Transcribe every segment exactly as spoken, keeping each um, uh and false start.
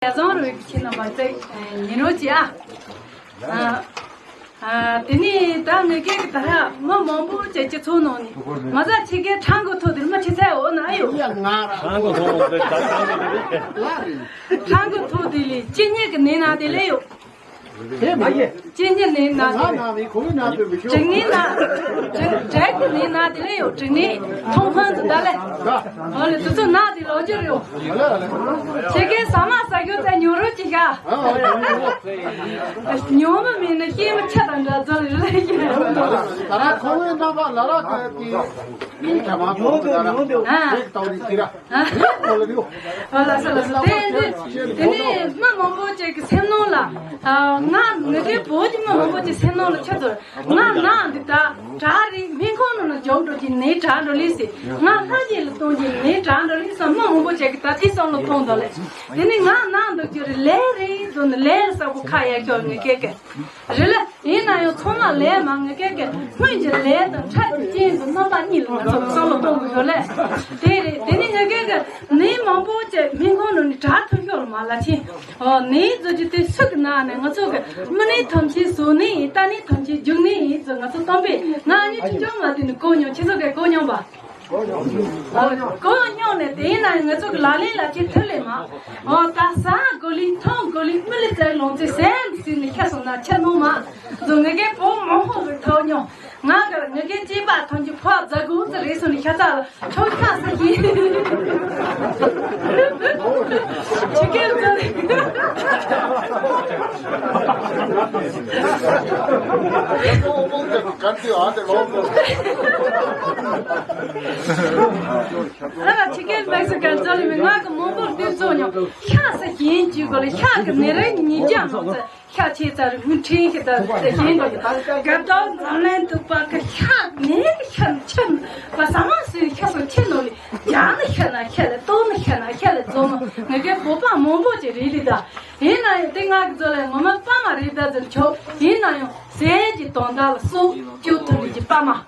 ཡ་བཟང་རུ་ཁྱེད་རྣམ་པ་ཚེ་ཉིན་རོ་ཅི་ཨ། ཨ། དེ་ནས་ད་ངེད་ཀྱི་ད་ཧ་མི་མང་པོ་ཅིག་སྤྱི་ཚོགས་ནང་ནས་མ་ཟ་ཁྱེད་ཀྱི་ཁྲང་གི་ཐོག་དེར་མི་ཁྲི་ཚད་འོ་ན་ཨ་ཡོད། ཁྲང་གི་ཐོག་དེ་ལས་ཅི་ཉིད་ཀྱི་ནས་ན་དེ་ལས་ཡོད། ཅི་ཉིད་ནས་ན་དེ་ལས་ཡོད། དྲི་ངན་ན་དྲི་ངན་ནས་ན་དེ་ལས་ཡོད། དྲི་ངན་ཐོང་ཧང་དུ་ད་ལས། ཨོ་ལེ་དུ་ཚོ་ན་དེ་ལོ་ཅི་རེད། ཁྱེད་ཀྱི་ཟ་མ་ཟ་རྒྱུ་ཚ་ཉོ་རོགས་ཅི་ཤ། ཉོ་མི་མིན་ན་སྐྱེས་མི་ཆ་དང་འདྲ་ཚོ་ལ་རེད་ཀྱི། ད་ར་ཁོ་བོའི་རྣམ་པ་ལ་ར་དེ་དེ་མིན་ག་མ་ཁོ་བོའི་ད་ར་ཨ་རེད་དང་རེད་དེ་ར་ཁོ་ལ་རེད། ཨོ་ལ་ས་ལ་ས་དེ་དེ་དེ་ནས་མི་མང་པོ་ཅིག་གི་སེམས་ནང་ལ་ང་ངེད་ཀྱི་བོད་ཀྱི་མི་མང་པོ་ཅིག་སེམས་ནང་ལ་ཆགས་ཚོར། ང་ནང་འདི་ད་དྲག་རེད། སྨན་ཁང་ནང་ལ་འཇོག་འགྲོ་གི་ནད་དྲག་འགྲོ་ལེ་ཟེར། ང་ལྷ་རྗེ་ལ་གཏོང་གི་ནད་དྲག་འགྲོ་ལེ་ཟེར། མི་མང་པོ་ཅིག་གི་ད་དེ་བསམ་བློ་གཏོང་འདུག་ལེ། དེ་ནི་ང་ནང་འདུག་རྒྱུ་རེད། ལས་རེད་འདུག་ནི་ལས་ལ་ས་བོ་ཁ་ཡར་ཤོར་ངེད་ཀྱི་རེད་ལེ། ཡིན་ན་ཡང་ཚང་མ་ལས་མ་ངེད་ཀྱི་སྔོན་གྱི་ལས་དང་འཕྲལ་གྱི་རྐྱེན་དུ་རྣམ་པ་གཉིས་ལ་ང་ཚོ་བསམ་བློ་གཏོང་དགོས་ཤོག་ལེ། དེ་རེད། དེ་ནི་ངེད་ཀྱི་ནད་མང་པོ་ཅིག་སྨན་ཁང་ནང་ནས་དྲག་ཐུབ་ཤོག་ལ་མ་ལ་ཕྱིན། ཨོ་ནད་བཟོ་རྒྱུ་དེ་སུ་གི་ནང་ནས་ང་ཚོ་གི་མི་ནད་ཐམས་ཅད་བཟོ་ནི་ཡིན། ལྟ་ནི་ཐམས་ཅད་རྒྱུག་ནི་ཡིན་ཟེར་ང་ཚོ་གཏམ་དཔེ་ང་གཉིས་ཆུང་ཆུང་མ་དེ་ནི་གོ་མྱོང་། ཁྱེད་ཚོ་གས་གོ་མྱོང་པ། གོ་མྱོང་ནས་དེ་ཡིན་ན་ང་ཚོ་གི་ལག་ལེན་ལ་ཅིག་ཐུབ་ལེ་མ། ཨོ་ད་ཟ་གོ་ལི་འཐུང་གོ་ལི་མི་ལི་ཙེ་ལོང་ཙེ་སེམས་ཟིན་ནས་ཤ་སོང་ན་ཆ་ནོ་མ་ཟོ་ངེད་ཀའི་བོ་མང་ཧོ་གི་ཐོག་མྱོང་། ང་གི་ངེད་ཀའི་སྐྱེས་པ་ཐམས་ཅད་ཕོ་བ་རྫ་གུ་ཙི་རེད་སོང་ནས་ཤ་ཚ་ལ། ཁྱོད་ཁ་ས་ཀྱི། ཆི་ཀེ་ལ་ཚ་ལ། ཨ་ཆི་ཀེ་ལ་མེག་སི་ཀན་ཚ་ལ་མི་ང་གི་མོ་པོར་དེ་ཚོ་ཉོ། ཁ་ས་ཀྱི་ཡིན་གྱི་གོ་ལ་ཤ་གི་ནི་རེ་ཉིན་ཅང་མོ་ཚ། ཤ་ཆེ་ཙར་མུ་ཁྲིན་ཞིག་དང་ཞིང་གི་དགའ་ཏོག་འཛམ་གླིང་དུ་པ་གི་ཤ་ནི་ཤ་ཆེན་པ་ཟ་མ་སུའི་ཤ་སོ་ཆེ་ནོ་ལི་རྒྱ་ནི་ཤ་ན་ཤ་ལ་ཏོ་ནི་ཤ་ན་ཤ་ལ་རྫོ་མོ་ངེད་ཀའི་བོད་པ་མང་པོ་ཅིག་རེད་ལི་ད། ཡིན་ན་ཡང་དེ་ང་གི་རྫོ་ལ་ངོ་མ་པ་མ་རེད་ད་ཟེར་ཆོག་ཡིན་ན་ཡང་ཟས་ཀྱི་དོན་དག་ལ་སོ་སྐྱོ་ཐུབ་ནི་གི་པ་མ།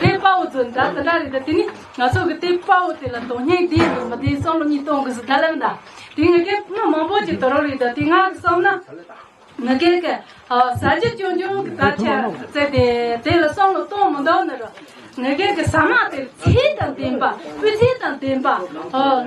དེ་དཔའ་བོ་ཚོ་འདྲ་དེ་འདྲ་རེད་ད། དེ་ནི་ང་ཚོ་གི་དེ་དཔའ་བོ་དེ་ལ་དོན་སྙིང་ལྡན་ཡོད་མ་དེ་བསམ་བློ་གཉིས་གཏོང་དགོས་སུ་ད་ལམ་ད། དེ་ངེད་ཀའི་མི་མང་པོ་ཅིག་དོ་རོགས་རེད་ད། དེ་ང་གི་བསམ་ན། ངེད་ཀའི་གི་ཟ་རྒྱུ་སྐྱོན་སྐྱོན་གི་ད་ཆ་ཚེ་དེ་དེ་ལ་བསམ་བློ་གཏོང་མི་འདུག་ནི་རུ། ངེད་ཀའི་གི་ཟ་མ་དེ་ཚད་དང་ལྡན་པ་སྤུས་ཚད་དང་ལྡན་པ།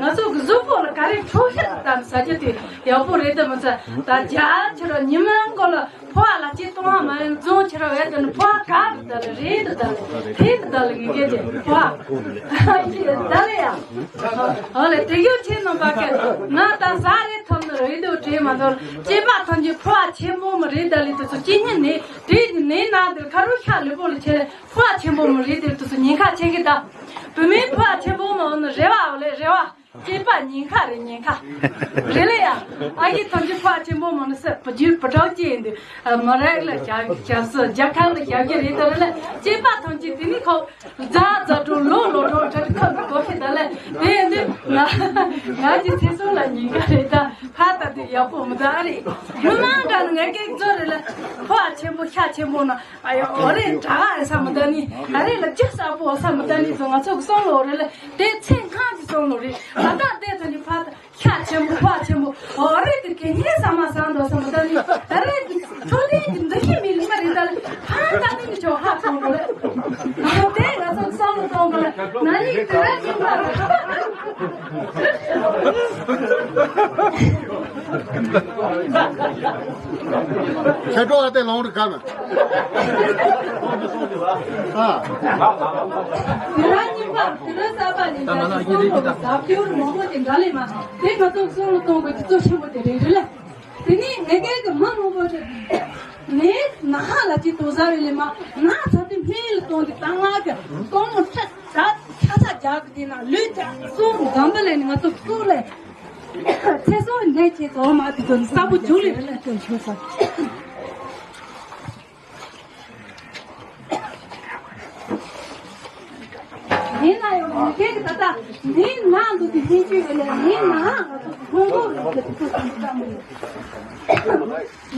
ང་ཚོ་གི་གཟུགས་པོ་ལ་ག་རེ་འཕྲོད་བསྟེན་དང་ཟ་རྒྱུ་དེ་ཡག་པོ་རེད་ད་མི་ཚེ་ད་རྒྱ་ཆེ་རུ་ཉི་མ་མགོ་ལ། ཕོ་བ་ལ་ཅི་གཏོང་བ་མ་ཡིན་རྫོང་ཁྱེར་བའི་དོན་ཕོ་བ་ག་རུ་ད་ལ་རེད་དུ་ད་ལ་ཐེ་དུ་ད་ལ་ངེད་ཀྱི་ཕོ་བ་ད་ལ་ཡ། ཨོ་ལེ་དེ་གྱོད་ཆེ་ནོ་བ་ཀ་ང་ད་ཟ་རེ་ཐོབ་ནི་རེད་དུ་དྲིས་མ་དོར་སྐྱེས་པ་ཐམས་ཅད་ཕོ་བ་ཆེན་པོ་མི་རེད་ད་ལི་དུ་སུ་སྐྱེ་ཉིན་ནི་དྲིས་ནི་ནང་དེར་ཁ་རུ་ཤ་ལུས་པོ་ལ་ཆེ་ཕོ་བ་ཆེན་པོ་མི་རེད་དེར་དུ་སུ་ཉེན་ཁ་ཆེ་གི་ད་བུད་མེད་ཕོ་བ་ཆེན་པོ་མི་འོང་ནི་རེ་བ་འོ་ལེ་རེ་བ། སྐྱེས་པ་ཉེན་ཁ་རེད་ཉེན་ཁ། རེད་ལ་ཡ། ཨ་ཡེ་ཐམས་ཅད་ཕོ་བ་ཆེན་པོ་མང་ན་སེ་བུ་རྒྱུད་བུ་ཕྲུག་སྐྱེས་འདི། མ་རེད་ལ་རྒྱ་རྒྱ་སོ་རྒྱ་གར་ལ་རྒྱ་རྒྱ་རེད་ད་རེད་ལ་སྐྱེས་པ་ཐམས་ཅད་དེ་ནི་ཁོ་རྫ་རྫ་གྲོ་ལོ་ལོ་གྲོ་ཁྲ་ཁ་གོ་ཁེ་ད་ལ་དེ་འདི་ང་ང་གི་ཚེ་སྲོག་ལ་ཉེན་ཁ་རེད་ད་ཕ་ད་དེ་ཡག་པོ་མི་ད་རེད། མི་མང་ག་ནི་ང་སྐད་ཚོ་རེད་ལ་ཕོ་བ་ཆེན་པོ་ཤ་ཆེན་པོ་ན། ཨ་ཡོ་ཨོ་རེ་དྲ་ཨ་ས་མི་ད་ནི་ཨ་རེ་ལ་ཅི་ས་པོ་ས་མི་ད་ནི་ཚོ་ང་ཚོ་གི་སོང་ལོ་རེ་ལ་དེ་ཚེ་ཁང་གི་སོང་ལོ་རེ་ད་ལྟ་དེ་ཚོ་ནི་ཕ་ཤ་ཆེན་པོ་ཕ་ཆེན་པོ་ཨོ་རེ་དེ་གི་ཉེ་ས་མ་ས་འདོ་ས་མི་ད་ནི་ཨ་རེ་དེ་ཚོ་ལེ་གི་འདི་ཤི་མི་ལི་མ་རེ་ད་ལེ་ཕ་ད་ནི་ཆོ་ཧ་སོང་ལོ་རེ་དེ་ང་ཚོ་གི་སོང་ལོ་སོང་ལོ་ན་ནི་དེ་ར་ཅི་མ་རེ། ཁྱེད་ཀྲོ་ཨ་ཏེ་ལོང་རི་ཀ་མ། ཨ། དེ་ར་གཉིས་པ་དེ་ར་གསར་པ་ནི་ད་ཅི་སོང་ལོ་ཟབ་སྐྱོར་མང་པོ་དེ་འདྲ་ལེ་མ་དེ་ང་ཚོ་སོང་ལོ་གཏོང་དགོས་ཀྱི་གཙོ་ཆེན་པོ་དེ་རེད་རེད་ལ། དེ་ནས་ངེད་ཀའི་གི་མི་མང་པོ་རེད། ནས་ན་ཧ་ལ་ཅི་དོ་ཟ་རེ་ལེ་མ་ན་ཚ་དེ་སྨན་ལ་གཏོང་དེ་ད་ང་གི་གཏོང་མོ་ཁྲ་ཁྲ་ཁྲ་ཚ་རྒྱག་གི་དེ་ན་ལུས་ཀྱང་སོང་འཛམ་བུ་ལེ་ནི་ང་ཚོ་སུ་ལེ། ཚེ་སྲོག་འདྲེན་བྱེད་དོ་མ་དེ་ཚོ་ནི་ས་བུ་བྱུང་ལེ་རེ་ལ་སྐྱོན་ཆོད་ས། ཡིན་ན་ཡང་མི་སྐད་ཀྱི་ད་ལྟ་མིའི་ནང་དུ་དེ་སྨན་བཅོས་ཡོད་ལས་མིའི་ནང་ང་ཚོ་སྔོན་འགོག་ལས་ཀྱི་དེ་ཚོ་སུ་ནི་ཀ་མོ་ཡོད།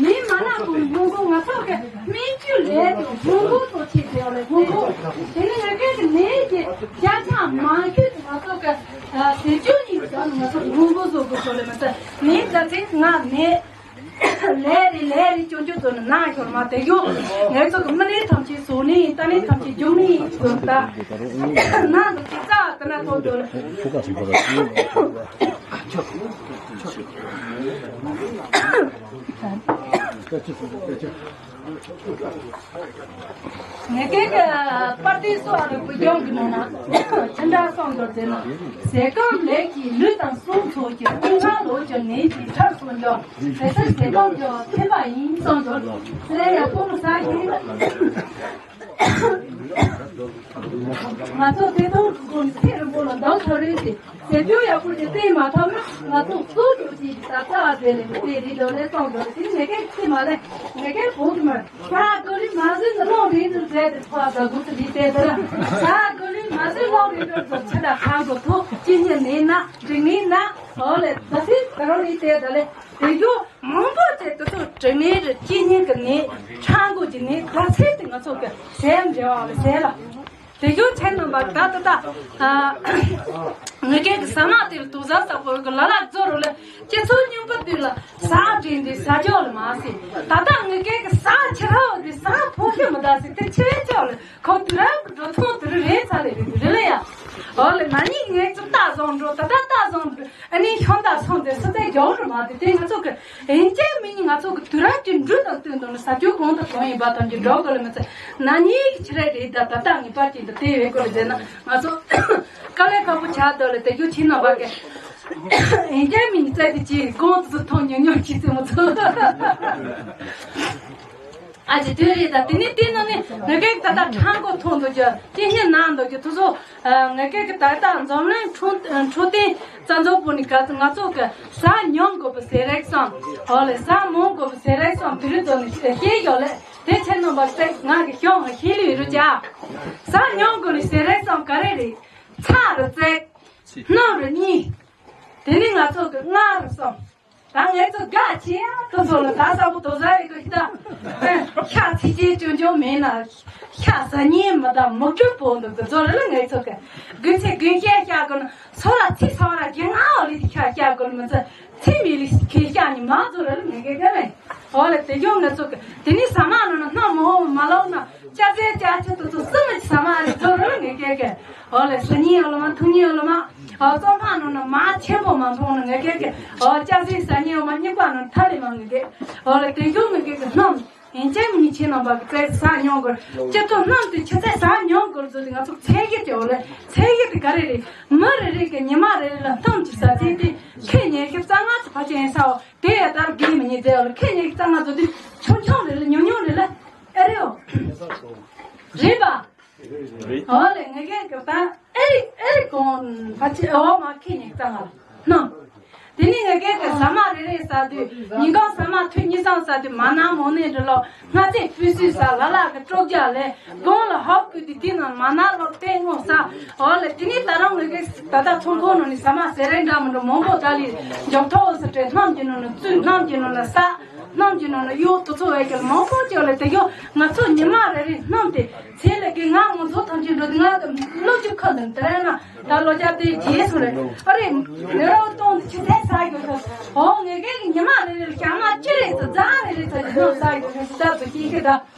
མིའི་མ་ནག་གི་སྔོན་འགོག་ང་ཚོ་གི་སྨན་བཅོས་ལས་དེ་སྔོན་འགོག་ཚོ་བྱེད་དེ་ཡོད་ལས་སྔོན་འགོག་དེ་ནི་ང་སྐད་ཀྱི་ནད་ཀྱི་བརྒྱ་ཆ་མང་ཤོས་དེ་ང་ཚོ་གི་ཟས་སྤྱོད་ནི་ ང་ཚོ་ངོ་རྒོལ་བཟོ་དགོས་ཚོ་ལས་མ་ཚད་ནས་ད་ཚེ་ང་ནས་ལས་རེ་ལས་རེ་སྐྱོན་བརྗོད་བཟོ་ནས་ནང་ཞོར་མ་དེ་ཡོད། ངས་ཚོ་གི་མི་ནས་ཐམས་ཅད་བཟོ་ནས་ད་ནས་ཐམས་ཅད་རྒྱུག་ནས་བཟོ་ད་ནང་དུ་ཅི་ཙག་ད་ན་ཐོག་དུ། ངས་ཀྱི་པར་ཏི་སོ་ཨ་རུ་བུ་ལྗོངས་ཀྱི་ནང་ན་ཕྱི་འདྲ་སོང་འདོར་ཟེར་ན། ཟས་སྐོམ་ལས་ཀྱི་ལུས་དང་གསུང་ཚོགས་ཀྱི། སྙིང་ཁ་ལོ་ཀྱི་ནད་ཀྱི་ཁྲག་སོང་འཇོག་ཟས་སེར་ཟས་སྐོམ་འཇོག་ཐེབས་པ་ཡིན་སོང་འདོར་ཟེར་ཡ་ཕོ་མོ་ས་ཡིན། ང་ཚོ་དེ་དང་དགོན་ཚེ་རིང་པོ་ལ་འདང་ཐོར་རེད་དེ། ཟས་སྤྱོད་ཡག་པོ་ཞིག་བསྟེན་མ་ཐུབ་ན་ང་ཚོ་གཙོ་གྲུབ་ཀྱི་ད་ལྟ་བ་དེ་ལས་དེ་རིགས་དོ་ལས་གཏོང་དགོས་དེ་ངེད་ཀའི་ཚེ་མ་ལས་ངེད་ཀའི་བོད་མར་ས་གོ་ལི་མ་ཟིན་ནི་ལོང་རིན་དུ་བསྡད་དེ་ཕོ་ད་དགུ་ཚེ་ལི་བསྡད་དེ་ལ་ས་གོ་ལི་མ་ཟིན་ལོང་རིན་དུ་ཚོ་ཆ་ད་ཁང་གོ་ཐོ་ཅི་ཉེ་ནས་ན་འགྲིག་ནས་ན་ཨོ་ལེ་ད་སི་ད་རོ་ལི་བསྡད་ད་ལེ། དེ་རྒྱུ་མང་པོ་ཅིག་དེ་ཚོ་དྲི་ངན་རེ་སྐྱེ་ཉེན་གི་ནི་ཆང་གོ་གི་ནི་ད་ཚེ་དེ་ང་ཚོ་གི་སེམས་འབྲེལ་བ་ལ་ཟེར་ལ། དེ་རྒྱུ་ཚེ་རྣམ་པ་ད་ད་ད་ངེད་ཀྱི་ས་མ་དེར་དུ་ཟ་ས་པོ་གི་ལ་ལ་རྫོ་རུ་ལ་སྤྱི་ཚོགས་སྙོམས་པོ་དུས་ལ་ཟ་བྲིན་དེ་ཟ་ཅོག་ལ་མ་སྲིད་ད་ད་ངེད་ཀྱི་ས་ཆེ་རོ་དེ་ས་ཕོ་ཤེ་མི་ད་སྲིད་དེ་ཆེ་ཅོག་ལ། ཁོ་དུས་རབས་འགྲོ་ཚོང་དུས་རབས་རེད་ཚ་ལེ་རེད་རེད་ལེ་ཡ། འོ་ལེ་ན་ནིང་ངས་ཚོ་ལྟ་བཟང་འགྲོ་ད་ལྟ་ལྟ་བཟང་འགྲོ་ཨ་ནི་ཤོང་ད་སོང་དེ་སུ་ཚེ་རྒྱག་རུ་མ་དེ་དེ་ང་ཚོ་གི་ཨིན་ཅེ་མི་ནི་ང་ཚོ་གི་དུས་རབས་ཀྱི་འགྲོས་དང་བསྟུན་དང་ནི་ས་ཆུ་གོང་དུ་གཏོང་ཡིན་པ་དང་གི་འགྲོ་གི་ལེ་མི་ཚེ་ན་ནིང་གི་ཆི་རེད་རེད་ད་ད་ལྟ་ངེས་པར་ཅན་དུ་དེ་བས་གོ་ལེ་ཟེར་ན་ང་ཚོ་དཀའ་ལས་ཁག་པོ་ཆགས་འདུག་ལེ་དེ་རྒྱུ་ཆི་ན་བ་གི་ཨིན་ཅེ་མི་ནི་ཚེ་དེ་ཅི་གོང་དུ་མཐོང་ཉུང་ཉུང་ཅི་ཚེ་མ་ཚོ། ཨ་ཅེ་དུས་རེད་ད་དེ་ནི་དེ་ནང་ནས་ངེད་ཀྱི་ད་ལྟ་ཁྲང་གོ་ཐོང་འདུག་རྒྱུ་དེ་ཉིན་ནང་འདུག་རྒྱུ་དུ་སོ། ངེད་ཀྱི་ད་ལྟ་འཛམ་གླིང་འཕྲོད་འཕྲོད་བསྟེན་རྩ་འཛུགས་པོ་ནི་ག་ང་ཚོ་གི་ཟ་ཉོང་དགོས་པའི་ཟས་རིགས་སམ་ཧོ་ལེ་ཟ་མོང་དགོས་པའི་ཟས་རིགས་སམ་དུ་རུ་དོ་ནི་ཤེས་ཡོད་ལེ་དེ་ཆེ་ནོ་བ་ཚེ་ང་གི་ཤོང་ང་ཤེས་ལུས་རུ་ཅག་ཟ་ཉོང་དགོས་ནི་ཟས་རིགས་སམ་ག་རེ་རེད། ཚ་རུ་བརྩེགས་སྣུམ་རུ་གཉིས། དེ་ནི་ང་ཚོ་གི་མངར་རུ་སོང་། ད་ངས་ཚོ་དགའ་ཆེ་ཡ་ཏོ་ཚོ་ལ་ད་ས་བུ་དོ་ཟ་ཡི་གི་ད་ཤ་ཚི་ཅེ་ཅོ་ཅོ་མེད་ན་ཤ་ཟ་ཉེ་མི་ད་མུ་ཅུ་པོ་འདུག་གི་ཚོ་རེ་ལ་ངས་ཚོ་གི་དགུན་ཚེ་དགུན་ཤ་ཤ་གི་ན་སོ་ལ་ཚི་ས་བ་ར་གི་ང་འོ་ལི་ཤ་ཤ་གི་ན་མི་ཚོ་ཚི་མི་ལི་ཁེ་ཤ་ཉི་མ་ཚོ་རེ་ལ་ངས་གི་གི་རེད། འོ་ལེ་དེ་ཡོང་ངས་ཚོ་གི་དེ་ནི་ས་མ་ནོ་ན་སྣ་མོ་མ་ལོ་ན། ཅག་ཟེར་ཅག་ཆུ་དུ་དུ་སུ་མི་ཆ་མ་རེད་ཚོ་རུ་ངེད་ཀྱེ་ཀྱེ། འོ་ལེ་སུ་ཉིན་འོ་ལ་མ་ཐུ་ཉིན་འོ་ལ་མ། འོ་ཙོང་ཕ་ནོ་ན་མ་ཆེན་པོ་མ་མཐོང་ན་ངེད་ཀྱེ་ཀྱེ། འོ་ཅག་ཟེར་ས་ཉིན་འོ་མ་གཉིས་པ་ནོ་ཐ་ལི་མ་ངེད་ཀྱེ། འོ་ལེ་དེ་ཡོང་ངེད་ཀྱེ་ཀྱེ་སྣམ། ཡིན་ཅན་མི་ཆེ་ནང་པ་གི་ཚེ་ས་ཉོང་གོ། ཅི་ཐུ་སྣམ་དེ་ཆུ་ཚད་ས་ཉོང་གོ་ཚོ་དེ་ང་ཚོ་ཚད་གཞི་དེ་འོ་ལེ་ཚད་གཞི་དེ་ག་རེ་རེད། མི་རེ་རེ་གི་ཉི་མ་རེ་རེ་ལ་སྣམ་གྱི་ས་ཚད་དེ་ཁེ་ཉེ་ཁེ་རྩ་ལྔ་ཚོ་ཕ་ཆེན་ས་འོ། དེ་ཡ་ལྟར་དགེ་མི་ཉེ་ཚེ་འོ་ལེ་ཁེ་ཉེ་ཁེ་རྩ་ལྔ་ཚོ་དེ་ཆུང་ཆུང་རེ་ལ་ཉུང་ཉུང་རེ་ལ། ཨེ་རེད་འོ། རེད་པ། རེད། འོ་ལེ་ངེད་ཀྱེ་གི་ད་ཨེ་རི་ཨེ་རི་གོང་ཕ་ཆེ་འོ་མ་ཁེ་ཉེ་རྩ་ལྔ་ལ་ནོ། དེ་ནི་ངེད་ཀྱེ་གི་ཟ་མ་རེ་རེ་ཟ་དུས་ཉིན་གང་ཟ་མ་ཐུན་གཉིས་ཙམ་ཟ་དུས་མ་ན་མོ་ནས་འདྲི་ལོ་སྔ་ཚེ་ཕུལ་སུས་ཟ་ལ་ལ་གི་དཀྲོག་རྒྱག་ལས་གོང་ལ་ཧོབ་ཀུ་དུས་དེ་ནང་མ་ན་ལོ་བསྟན་ངོ་ཟ། འོ་ལེ་དེ་ནི་ད་རང་ངེད་ཀྱེ་ད་ལྟ་ཚོང་ཁང་ནང་ནས་ཟ་མ་ཟེར་རེ་འདྲ་མི་འདྲ་མང་པོ་ད་ལི་འཇོག་ཐོག་ཟེར་ཏེ་སྣམ་གྱི་ནང་ནས་བཙུད་སྣམ་གྱི་ནང་ནས་ཟ། སྣམ་གྱི་ནང་ན་གཡོག་དུ་ཚོ་བས་ཀྱང་མང་པོ་ཅིག་ལ་དེ་གྱོ་ང་ཚོ་ཉི་མ་རེ་རེ་སྣམ་དེ་ཚེ་ལ་གི་ང་ང་ཚོ་ཐམས་ཅད་འགྲོ་དེ་ང་གི་ལོ་གཅིག་ཁ་ལ་དེ་རེ་ན་ད་ལོ་བརྒྱ་དེ་རྗེས་སུ་རེད་ཨ་རེ་ནི་རོ་གཏོང་དེ་ཆུ་ཚད་ས་གྱོ་ཤོག་ཧོ་ངེད་ཀྱེ་གི་ཉི་མ་རེ་རེ་ལ་ཞག་མ་ཅི་རེད་ཚོ་རྫ་རེ་རེ་ཚོ་ཡི་སྣམ་ས་གྱོ་ཤོག་ཞུ་ད་ཚོ་ཤེས་ཀྱི་ད་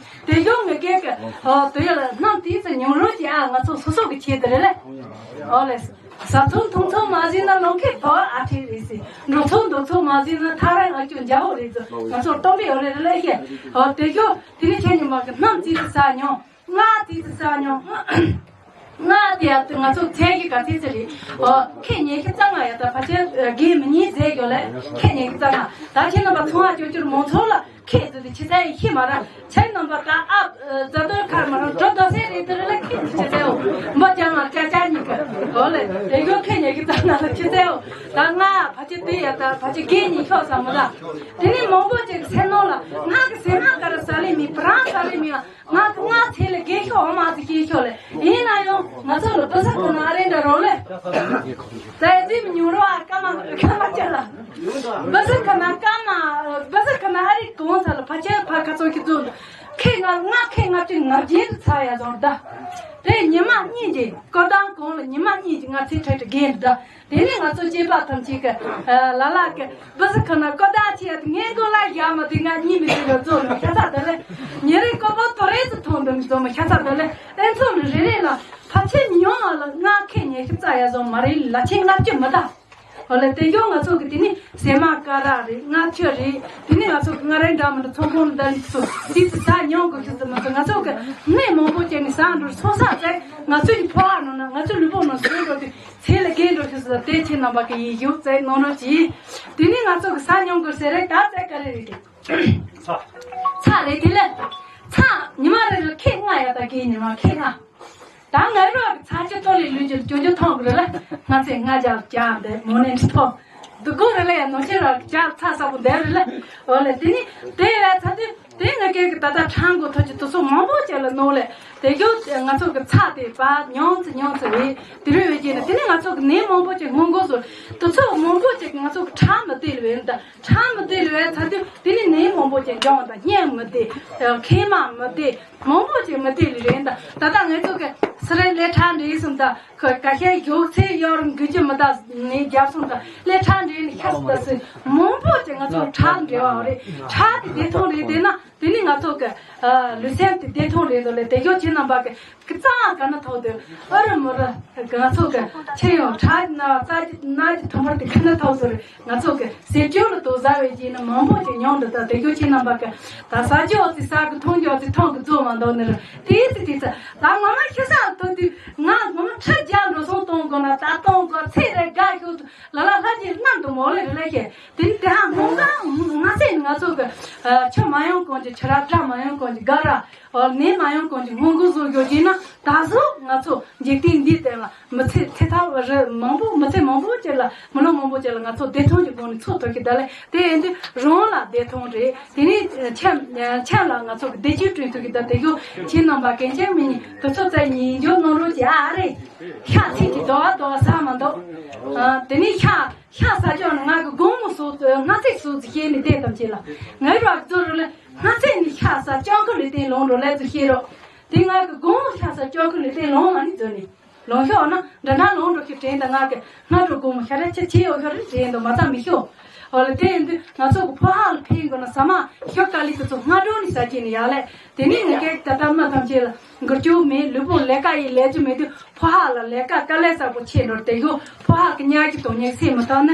དེ་གྱོ་ངེད་ཀྱེ་གི་ཧོ་དེ་ཡོ་ལ་སྣམ་དེ་ཚོ་ཉུང་རུ་ཅི་ཨ་ང་ཚོ་སོ་སོ་གི་ཆེད་དུ་རེད་ལེ་ཧོ་ལེ། ཟ་ཚོང་འཐུང་ཚོང་མ་ཟིན་ན་ལོང་ཁེ་བ་ཨ་ཁྲེ་རེད་ཟེར། འགྲོ་ཚོང་འདུག་ཚོང་མ་ཟིན་ན་ཐ་ར་ང་ཅོ་འཇའ་འོ་རེད་ཟེར། ང་ཚོ་སྟོན་པའི་འོ་རེ་རེ་ལས་ཤེས། འོ་དེ་ཤོ་དེ་ནི་ཁྱེད་ཉི་མ་གི་སྣམ་ཙི་ཙི་ཟ་མྱོང་། ང་ཙི་ཙི་ཟ་མྱོང་། ང་དེ་ཡ་ང་ཚོ་ཚད་ཀྱི་ག་ཙི་ཙི་རེད། འོ་ཁེ་ཉེ་ཁེ་གཙང་ང་ཡ་ད་ཕ་ཆེ་དགེ་མི་ཉེ་ཟེར་ཡོད་ལས་ཁེ་ཉེ་ཁེ་གཙང་ང་ད་ཁྱེད་རྣམ་པ་ཚོང་བ་ཅོ་ཅོར་མོ་ཚོ་ལ། ཁྱེད་ཚོ་དེ་ཕྱི་ཚེ་ཡི་ཤི་མ་ར་ཁྱེད་རྣམ་པ་ད་ཨ་ཛ་དོར་ཁར་མ་ར་འགྲོ་དོ་སེ་རེད་དེ་རེ་ལ་ཁྱེད་ཕྱི་ཚེ་འོ་མ་ཅང་ང་ཅ་ཅ་ཉི་ཀ་འོ་ལེ་དེ་གོ་ཁྱེད་ཉེ་གི་ཙང་ན་ལ་ཕྱི་ཚེ་འོ་ད་ང་ཕ་ཆེ་དེ་ཡ་ད་ཕ་ཆེ་གེ་ཉི་ཤོག་ས་མ་ད་དེ་ནི་མང་པོ་ཅིག་སེ་ནོ་ལ་ང་གི་སེ་མ་ཀ་ར་ས་ལེ་མི་པ་རང་ས་ལེ་མི་ང་ང་ཚེ་ལ་རྒས་ཤོག་འོ་མ་ཟིག་སྐྱེས་ཤོག་ལེ། ཡིན་ན་ཡང་ང་ཚོ་ལ་བུ་ས་ཁོ་ན་ཨ་རེ་འདྲ་རོ་ལེ། ད་ཡ་ཙི་མི་ཉུང་རོ་ཨ་ཀ་མ་ཀ་མ་ཅ་ལ། བུ་ས་ཁ་ན་ཀ་མ་བུ་ས་ཁ་ན་ཨ་རི་གོང་ས་ལ་ཕ་ཆེ་ཕ་ཁ་ཚོ་ཁྱི་ཚོ་ཁེ་ང་ང་ཁེ་ང་ཅི་ང་རྒྱལ་དུ་ཚ་ཡ་ཟོར་ད། དེ་ཉི་མ་གཉིས་ཀྱི་སྐུ་མདའ་གོང་ལ་ཉི་མ་གཉིས་ཀྱི་ང་ཚེ་ཁྲལ་དུ་རྒན་འདུག་དེ་ནས་ང་ཚོ་སྐྱེས་པ་ཐམས་ཅད་ཀྱི་ལ་ལ་གི་བུ་ཟི་ཁ་ན་སྐུ་མདའ་ཆེ་ངའི་མགོ་ལ་བཞག་མ་དེ་ང་གཉིད་མི་ཁུག་ལ་རྫོགས་ནས་ཤ་ཚ་དེ་ལས་ཉེ་རེ་ཀོ་པོ་ཐོ་རེ་ཚོ་མཐོང་འདུག་རྫོགས་མ་ཤ་ཚ་དེ་ལས་ཨེ་ཚོ་ནི་རེ་རེ་ལ་ཕ་ཆེ་ཉོ་བ་ལ་ང་ཁེ་ཉེ་ཤི་ཙ་ཡ་བཟོ་མ་རེད་ལ་ཆེ་ལྔ་བཅུ་མི་གདའ། ཨོ་ལེ་དེ་ཡོ་ང་ཚོ་གི་དེ་ནི་ཟེ་མ་ཀ་ར་རེད་ལྔ་བཅུ་རེད། དེ་ནི་ང་ཚོ་གི་ང་རེ་འདྲ་མི་འདྲ་ཚོང་ཁང་ལ་བསྡད་ནས་ཚོ་དེ་ཚོ་ཟ་མྱོང་དགོས་ཤེས་ཟེར་མ་ཚོ་ང་ཚོ་གི་གནས་མང་པོ་བྱས་ནས་ཟ་འགྲོ་ཚོ་ས་བཙལ་ང་ཚོ་གི་ཕོ་བ་ནང་ན་ང་ཚོ་ལུས་པོ་ནང་ཟོས་འགྲོ་དུས་ཚེ་ལ་རྒས་འགྲོ་ཤེས་ཟེར་དེ་ཁྱེད་རྣམ་པ་གི་ཡིད་ཡུག་བཙལ་གནང་རོགས་གྱིས། དེ་ནི་ང་ཚོ་གི་ཟ་མྱོང་དགོས་ཟེར་རེད་ད་བཙལ་ག་རེ་རེད་དེ། ཚ་རེད་དེ་ལས་ཚ་ཉི་མ་རེ་ལ་ཁེ་ལྔ་ཡ་ད་གི་ཉི་མ་ཁེ་ལྔ། ད་ང་རོགས་ཚ་ཆུ་ཐོག་ལས་ལུས་ཀྱི་ཅོ་ཅོ་ཐོང་གི་རེད་ལ་ང་ཚོས་ང་རྒྱབ་རྒྱག་འདི་མོ་ནས་ཁྲི་ཐོག་འདི་སྒོ་རེ་ལ་ཡང་ནོར་ཆེ་ར་རྒྱབ་ཚ་ས་པོ་འདི་རེད་ལ་འོ་ལེ་དེ་ནི་དེ་ཡ་ཚ་དེ་དེ་ང་སྐད་གི་ད་ལྟ་ཁྲང་གོ་ཐོག་གི་དུ་སོ་མང་པོ་བྱས་ལ་ནོར་ལེ་དེ་གྱོ་ང་ཚོ་གི་ཚ་དེ་པ་ཉོང་ཚི་ཉོང་ཚི་རེད་དེ་རུ་ཡོད་ཀྱི་ན་དེ་ནི་ང་ཚོ་གི་ནད་མང་པོ་ཅིག་སྔོན་འགོག་བཟོ་དུ་ཚོ་མང་པོ་ཅིག་ང་ཚོ་གི་ཁྲག་མི་དེ་ལ་བས་ད། ཁྲག་མི་དེ་ལུས་ཚ་དུས་དེ་ནི་ནད་མང་པོ་ཅིག་འབྱུང་དང་སྙིང་མི་བདེ། མཁལ་མ་མི་བདེ། མང་པོ་ཅིག་མི་བདེ་ལུས་རེད་ད། ད་ལྟ་ང་ཚོ་གི་སི་རེ་ལས་ཁྲག་འདྲེས་སོང་ད་ཁོ་ཀ་ཤའི་མགྱོགས་ཚད་གཡར་འགུལ་གྱི་མི་ད་ནས་རྒྱབ་སོང་ད་ལས་ཁྲག་འདྲེས་ནས་ཤ་སོང་ད་སི་མང་པོ་ཅིག་ང་ཚོ་ཁྲག་འདྲེས་བ་རེད། ཁྲག་དེ་བདེ་ཐང་རེད་དེ་ན་དེ་ནི་ང་ཚོ་གི་ལུས་སེམས་དེ་བདེ་ཐང་རེད་དོ་ལས་དེ་གྱོ་ཁྱེད་རྣམ་པ་གི་ཀི་ཙང་ག་ན་ཐོག་ཏུ་ཨ་རི་མོ་ར་ང་ཚོ་གི་ཆེ་ཡང་ཁྲག་ན་རྩ་གི་ན་གི་ཐོག་མར་དེ་ག་ན་ཐོག་ཏུ་རེད། ང་ཚོ་གི་ཟས་སྤྱོད་ལ་དོ་ཟ་བའི་རྗེས་ནི་མང་པོ་ཅིག་མྱོང་འདི་ལྟར་དེ་གྱོ་ཁྱེད་རྣམ་པ་གི་ད་ཟ་རྒྱུ་ཨོ་ཙི་ཟ་གི་འཐུང་རྒྱུ་ཨོ་ཙི་འཐུང་གི་རྫོགས་མ་འདུག་ནི་རེད། དེའི་ཙི་དེ་ཙི་ད་ངོ་མ་ཤི་ས་ཐོག་དུས་ང་ངོ་མ་ཁྲི་བརྒྱ་འགྲོ་སོང་གཏོང་དགོས་ན་ད་གཏོང་དགོས་ཚེ་རེ་དགའ་ཤོག་ཏུ་ལ་ལ་ལྷ་གྱི་རྣམ་དུ་མོ་ལེ་རེ་ལེ་ཤེ། དེ་ནི་དེ་ཧང་ཧོང་ག་ང་ཚེ་ང་ཚོ་གི་ཆུ་མ་ཡོང་གོང་གི་ཆུ་ར་བཀྲ་མ་ཡོང་གོང་གི་ག་ར་ནས་མ་ཡོང་གོང་གི་སྔོན་འགོག་བཟོ་རྒྱུ་བྱས་ན་ད་གཟོད་ང་ཚོ་འཇིག་རྟེན་འདིའི་སྟེང་ལ་མི་ཚེ་ཚེ་ཐར་རེ་མང་པོ་མི་ཚེ་མང་པོ་ཅིག་ལ་མི་ལོ་མང་པོ་ཅིག་ལ་ང་ཚོ་བདེ་ཐང་གི་སྒོ་ནས་འཚོ་ཐུབ་ཀྱི་ད་ལས་དེ་ཡིན་དུས་རང་ལ་བདེ་ཐང་རེད། དེ་ནས་ཁྱིམ་ཁྱིམ་ལ་ང་ཚོ་གི་བདེ་སྐྱིད་བསྐྲུན་ཐུབ་ཀྱི་ད་དེ་གོ་ཁྱེད་རྣམ་པ་གན་ཆེན་མི་ཉིད་དུ་ཚོ་བཙལ་ཉིན་འཇོག་གནང་རོགས་ཀྱི་ཨ་རེད། ཤ་ཚིག་གི་དོ་བ་དོ་བ་ཟ་མ་འདུག་དེ་ནས་ཤ་ཤ་ཟ་ཅོག་ནི་ང་གི་དགོང་མོ་སོགས་སྔ་ཚིག་སོགས་ཀྱི་ཤེས་ནི་བལྟས་ཙམ་བྱས་ལ་ངའི་རོགས་ཀྱི་ཚོ་རུ་ལ་སྔ་ཚིག་ནི་ཤ་ཟ་ཅོག་ཁུ་ལི་སྟེང་ལོང་འགྲོ་ལས་ཚོ་ཤེས་རོགས། དེ་ང་གི་དགོང་མོ་ཤ་ཟ་ཅོག་ཁུ་ལི་སྟེང་ལོང་མ་ནི་འཛོལ་ནི་ལོང་ཤོག་ན་འདྲ་ན་ལོང་འགྲོ་ཤོག་དྲན་ད་ང་གི་སྔ་དྲོ་དགོང་མོ་ཤ་ར་ཆེ་ཆེ་ཡོད་ཤོག་རི་དྲན་ད་མ་ཚང་མི་ཤོག་ཨོ་ལ་དེ་ཡིན་དུས་ང་ཚོ་གི་ཕོ་ཧ་ལ་ཕན་དགོས་ན་ཟ་མ་ཤོག་ཀ་ལི་དེ་ཚོ་སྔ་དྲོ་ནི་ཟ་གྱི་ནི་ཡག་ལས། དེ་ནས་ངས་སྐད་ད་ལྟ་མ་ཐམས་ཅད་ལ་འགུལ་སྐྱོད་མེད་ལུས་པོ་ལས་ཀ་ཡི་ལས་རྒྱུ་མེད་དུས་ཕོ་ཧ་ལ་ལས་ཀ་དཀའ་ལས་ཚ་པོ་ཆེ་འགྲོ་དེ་གོ་ཕོ་ཧ་གི་ཉག་གི་དོན་ཉག་སེ་མི་བཏང་ན་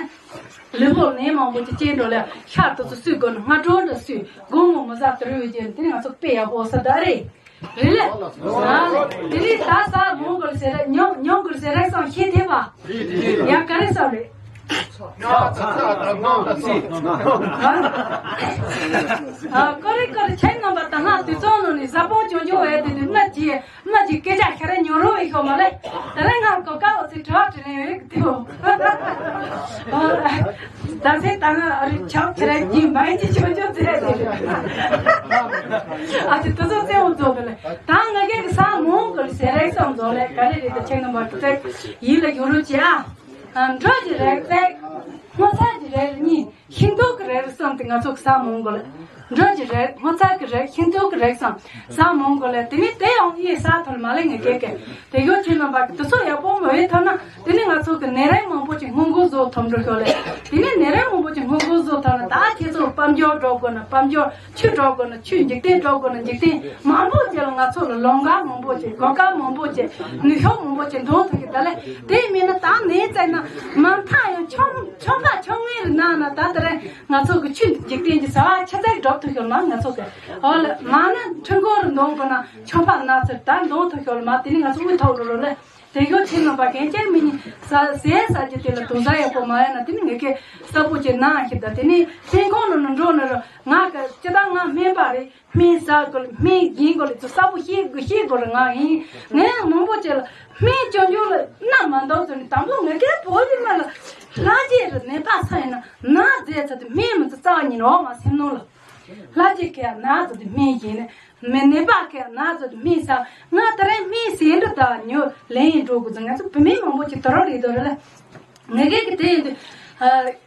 ལུས་པོ་ནད་མང་པོ་ཅིག་སྐྱེས་འགྲོ་ལ་ཤར་དུ་ཚོ་སུས་དགོས་ན་སྔ་དྲོ་འདྲ་སུས་དགོང་མོ་མི་ཟ་དུ་རུ་བའི་རྗེས་དེ་ནས་ང་ཚོ་དཔེ་ཡག་པོ་ས་ད་རེད་རེད་ལ་དེ་ནས་ད་ས་མོང་གོ་ལ་ཟེར་རེད་ཉོང་ཉོང་གོ་ལ་ཟེར་རེད་སང་ཤེས་ཐེབས་པ་ཡ་ག་རེ་ས་རེད། ཨ་ཀོ་རེ་ཀོ་རེ་ཁྱེད་རྣམ་པ་ད་ང་དུས་ཚོད་ནང་ནས་ཟ་ཕོག་ཆུང་ཆུང་བས་དེ་དུས་སྨན་གྱིས་སྨན་གྱིས་སྐད་ཆ་ཤ་ར་ཉོ་རོགས་ཡིན་ཤོག་མ་ལེ། ད་རེས་ང་གོ་ཀ་འོ་ཚིག་དྲི་བ་དྲི་ལེན་ཡོད་ཀྱི་དུས། ད་ཚེ་ད་ང་ཨ་རི་ཆག་ཁྱེད་ར་གྱིས་མ་ཡིན་གྱི་ཆུང་ཆུང་ཚེ་དེ་རེད། ཨ་ཅེ་དུས་ཚོད་ཚེ་འོ་ཚོ་གི་ལེ། ད་ང་གས་ཀྱི་ས་མོང་གི་ལེ་ཟེར་རེད་བསམ་བཟོ་ལེ་ག་རེ་རེད་ད་ཁྱེད་རྣམ་པ་དུས་ཚོད་ཡིད་ལ་ཡོད་རོགས་གྱིས་ཨ། འགྲོ་གི་རེད་ཟེར། སྔོ་ཚལ་གྱི་རེད་གཉིས། ཤིང་ཏོག་གི་རེད་གསུམ་དེ་ང་ཚོ་གི་ཟ་མང་གོ་ལ། འགྲོ་གི་རེད་སྔོ་ཚལ་གི་རེད་ཤིང་ཏོག་གི་རེད་གསུམ་ཟ་མང་གོ་ལ། དེ་ནི་དེ་ཡང་ཡིན་ས་ཐོར་མ་ལེ་ངེ་གེ་གེ། དེ་ཡོད་ཁྱེད་རྣམ་པ་གི་དུ་སོ་ཡག་པོ་མ་ཡོད་ཐོར་ན་དེ་ནི་ང་ཚོ་གི་ནད་རིགས་མང་པོ་ཅིག་སྔོན་འགོག་བཟོ་ཐོབ་འགྲོ་ཤོག་ལེ། དེ་ནི་ནད་རིགས་མང་པོ་ཅིག་སྔོན་འགོག་བཟོ་ཐོར་ན་ད་ཁྱེད་ཚོ་དཔལ་འབྱོར་འགྲོ་དགོས་ན་དཔལ་འབྱོར། ཆུ་འགྲོ་དགོས་ན་ཆུ། འཇིག་རྟེན་འགྲོ་དགོས་ན་འཇིག་རྟེན། མང་པོ་ཅིག་ལ་ང་ཚོ་ལ་ལོང་ག་མང་པོ་ཅིག་གོ་སྐབས་མང་པོ་ཅིག་ནུས་ཤུགས་མང་པོ་ཅིག་འདོན་ཐུབ་ཀྱི་ད་ལས་དེ་མིན་ན་ད་ནས་བཙལ་ན་མ་མཐའ་ཡང་ཆུང་ཆུང་ཁ་ཆུང་ངེ་རུ་ན་ན་ད་ད་རེ་ང་ཚོ་གི་ཆུ་འཇིག་རྟེན་གྱི་ཟ་བ་ཆ་ཚད་འགྲོ་ཐུབ་ཤོག་ལ་མ་ང་ཚོ་གི་ཨོ་ལ་མ་ན་ཁྲི་འགོ་རུ་འདོན་དགོས་ན་ཆུང་ཕ་ན་ཚོད་ད་འདོན་ཐུབ་ཤོག་ལ་མ་དེ་ནི་ང་ཚོ་དབུས་ཐོག་རུ་རུ་ལས། དེ་གོ་ཁྱེད་རྣམ་པ་གན་ཅན་མི་ཉིད་ཟ་ཟས་ཟ་རྒྱུ་དེ་ལ་དུང་ཟ་ཡག་པོ་མ་ཡོད་ན་དེ་ནི་ངེད་ཀྱི་གསར་པོ་ཅིག་ནང་ཞིག་དང་དེ་ནི་སེམས་ཁོང་ནང་ནས་འགྲོ་ནས་རོ་ང་གི་སྤྱི་བཏང་ང་སྨན་པ་རེད། སྨན་ཟ་དགོས་སྨན་སྦྱིན་དགོས་ལ་ཚོ་གསར་པོ་ཤེས་དགོས་ཤེས་དགོས་རེད་ང་ཡིན། ངས་མང་པོ་ཅིག་ལ་སྨན་སྐྱོན་སྐྱོན་ལ་གནའ་མ་འདོག་ཚོ་ནི་དང་པོ་ངེད་ཀའི་བོད་ཀྱི་མི་ལ་ལྷ་རྗེ་རུ་ནད་པ་ཚ་ཡིན་ན་ན་རྫས་ཚ་དུ་སྨན་མི་ཚོ་རྩ་བ་ཉིད་ནས་འོག་མ་སེམས་ནང་ལ། ལྷ་རྗེ་ཁའི་ན་ཚོ་དུ་སྨན་སྦྱིན་ནས། མི་ནད་པ་གི་ན་ཚོད་སྨན་ཟ་ང་ད་རེས་སྨན་ཟས་འདྲ་དང་ཉོ་ལེན་འགྲོ་དགོས་ང་ཚོ་བུད་མེད་མང་པོ་ཅིག་དོ་རོགས་རེད་དོ་རེད་ལ། ངེད་ཀྱི་དེ་ཡིན་དུས་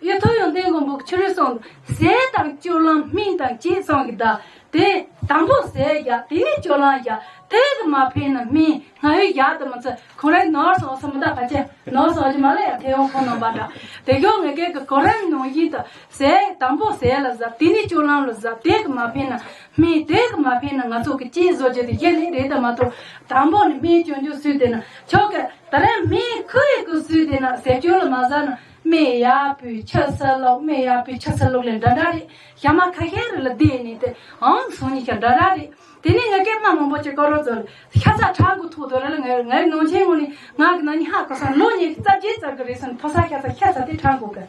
གཡུ་ཐོག་ཡོན་ཏན་མགོན་པོ་ཆུ་རུ་སོང་ཟས་དང་སྤྱོད་ལམ་སྨན་དང་བཅས་སོང་གི་ད་ དེ་དང་པོ་ཟས་བཞག་དེ་ནས་སྤྱོད་ལམ་བཞག་དེ་གི་མ་ཕན་ན་སྨན་སྔ་ཡོད་བཞག་དུ་མི་ཚུད་ཁོང་རང་ནོར་སོང་སོང་མི་ད་ཕལ་ཆེར་ནོར་སོང་ཅི་མ་ལ་ཡང་ཐེ་ཡོང་ཁོང་རྣམ་པ་འདྲ། དེ་གི་ངེད་ཀའི་གི་གོ་རིམ་ནང་བཞིན་དུ་ཟས་དང་པོ་ཟས་ལ་ཟ། དེ་ནས་སྤྱོད་ལམ་ལ་ཟ། དེ་གི་མ་ཕན་ན་སྨན། དེ་གི་མ་ཕན་ན་ང་ཚོ་གི་ལྕེ་བཟོ་རྒྱུ་དེ་གཞི་ནས་རེད་དུ་མ་གཏོགས་དང་པོ་ནས་སྨན་སྐྱོན་སྐྱོན་སུས་དེ་ན་ཆོག་གི། ད་རེས་སྨན་ཁུ་ཡི་གི་སུས་དེ་ན་ཟས་སྤྱོད་ལ་མ་ཟ་ན། སྨན་ཡག་པོའི་ཆུ་སི་ལོག་སྨན་ཡག་པོའི་ཆུ་སི་ལོག་ལས་འདྲ་འདྲ་རེད། ཞག་མ་ཁ་ཤས་རེ་ལ་བསྡད་ནས་དེ་ཨང་སོང་ཉིན་ཞག་འདྲ་འདྲ་རེད། དེ་ནས་ངས་སྐད་མ་མང་པོ་ཅིག་བཀའ་རོགས་ཚོ་ལ་ཤ་ཚ་ཁྲག་གི་ཐོག་ཏུ་རེ་ལ་ངའི་ངའི་ནང་ཆེན་ངོ་ནས་ང་གི་ན་ནི་ཧ་གོ་སོང་། ལོ་ཉི་ཤུ་རྩ་བརྒྱད་ཙམ་གི་རེད་སོང་། ཕོ་གསར་ཤ་ཚ་ཤ་ཚ་དེ་ཁྲག་འགོ་གི།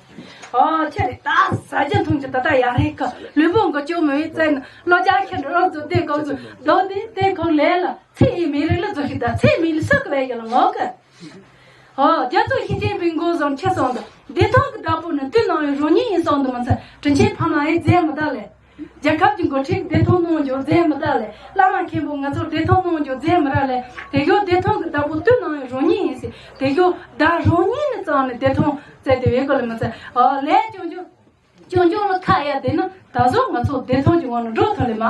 ཨོ་ཁྱེད་རེད་ད་ཟ་རྒྱུ་འཐུང་རྒྱུ་ད་ལྟ་ཡག་རེད་གི། ལུས་པོ་འགོ་བཅོས་མི་བའི་རྩལ་ནི་ལོ་བརྒྱ་ཁྱེད་འགྲོ་རོགས་ཚོ་དེ་གོ་ཚོ་རྡོ་དེ་དེ་ཁོ་ལས་ལ་ཚེ་ཡི་མི་རིགས་ལ་རྫོགས་ཤིག་ད་ཚེ་མི་ལ་སུ་གི་བས་ཀྱི་ལ་ངོ་གི། ཨོ། རྒྱ་མཚོ་ཤེས་ལྡན་པའི་མགོ་བཟུང་ཁྱེད་སོང་དུ་བདེ་ཐང་གི་བདག་པོ་ནི་དུས་ནམ་ཡང་རང་ཉིད་ཡིན་སོང་དུ་མ་ཚད་དྲིན་ཆེན་ཕ་མ་ཡི་རྫས་མི་དག་ལས། རྒྱལ་ཁབ་ཀྱི་འགོ་ཁྲིད་བདེ་ཐང་གནང་རྒྱུ་རྫས་མི་དག་ལས། བླ་མ་མཁན་པོ་ང་ཚོར་བདེ་ཐང་གནང་རྒྱུ་རྫས་མི་རག་ལས། དེ་གཡོ་བདེ་ཐང་གི་བདག་པོ་དུས་ནམ་ཡང་རང་ཉིད་ཡིན་ཟེར། དེ་གཡོ་བདག་རང་ཉིད་ནི་གཙང་ནས་བདེ་ཐང་བཙལ་དེ་བའི་སྐོར་ལ་མི་ཚད་ཨོ་ལས་ཀྱང་རྒྱུ། སྐྱོན་སྐྱོན་ལ་ཁ་ཡ་དེ་ནི་ད་གཟོད་ང་ཚོ་བདེ་ཐང་གི་ངང་ནས་འགྲོ་ཐུབ་ལེ་མ།